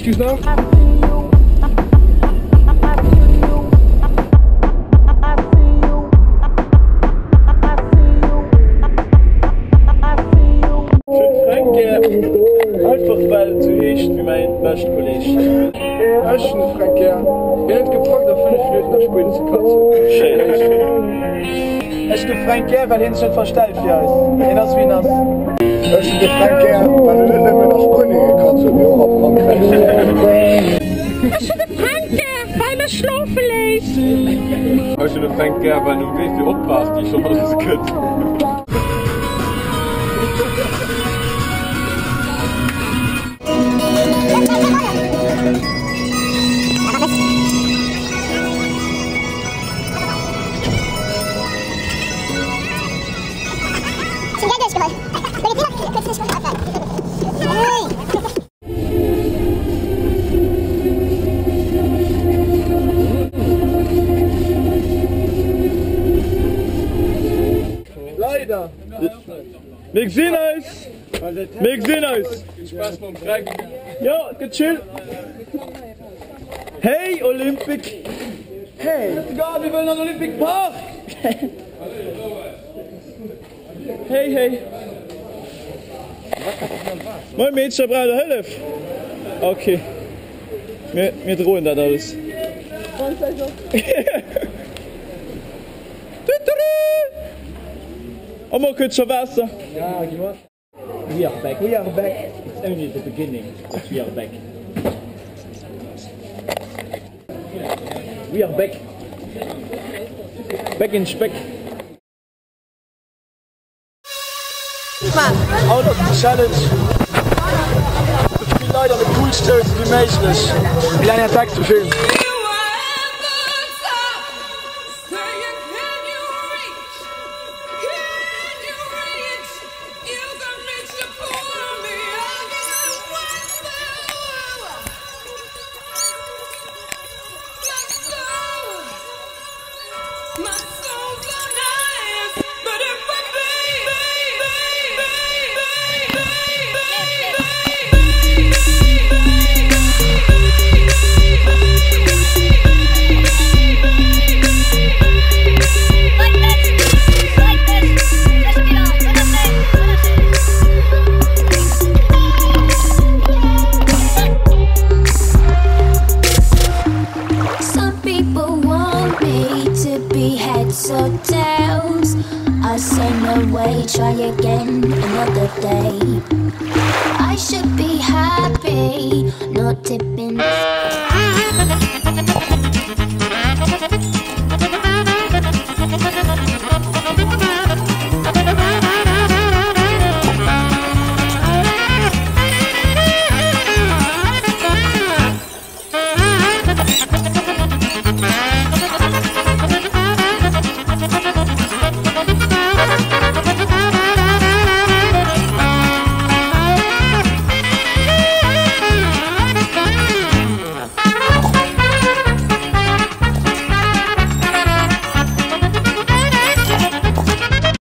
Excuse nach. Ech hunn Fränk gär, einfach well en sou heescht wéi mäin beschte Kolleg. Ech hunn de Fränk gär, hien huet gepackt a 5 Minutten a Spuenien ze kratzen. Schéin. Ech hunn de Fränk gär, well hien sech net verstellt fir eis. Hien ass wéi en ass. Ech hunn de Fränk gär, well en net nëmmen a Spuenien gekratzt huet, mee och a Frankräich. Ech hunn de Fränk gär, well e mech schlofe léisst. Ech hunn de Fränk gär, well en um Wee fir op d'Party schonn alles kënnt. Leider! Mir gesinn eis! Mir gesinn eis! Jo, et gëtt chill! Hey Olympic! Hey! Mir wëllen an Olympic Park! Hey hey! Moin Meedcher, braucht der Hëllef? Ok, mir, mir droen dat alles. Oh mol kritt scho Waasser. We are back. We are back. It's only the beginning, but we are back. We are back. Back in Speck. Haut ass déi Challenge, sou vill Leit an de Pool stoussen wéi méiglech. Kleiner Text zum Film. Some people want me to be heads or tails. I say no way, try again another day. I should be happy, not tipping.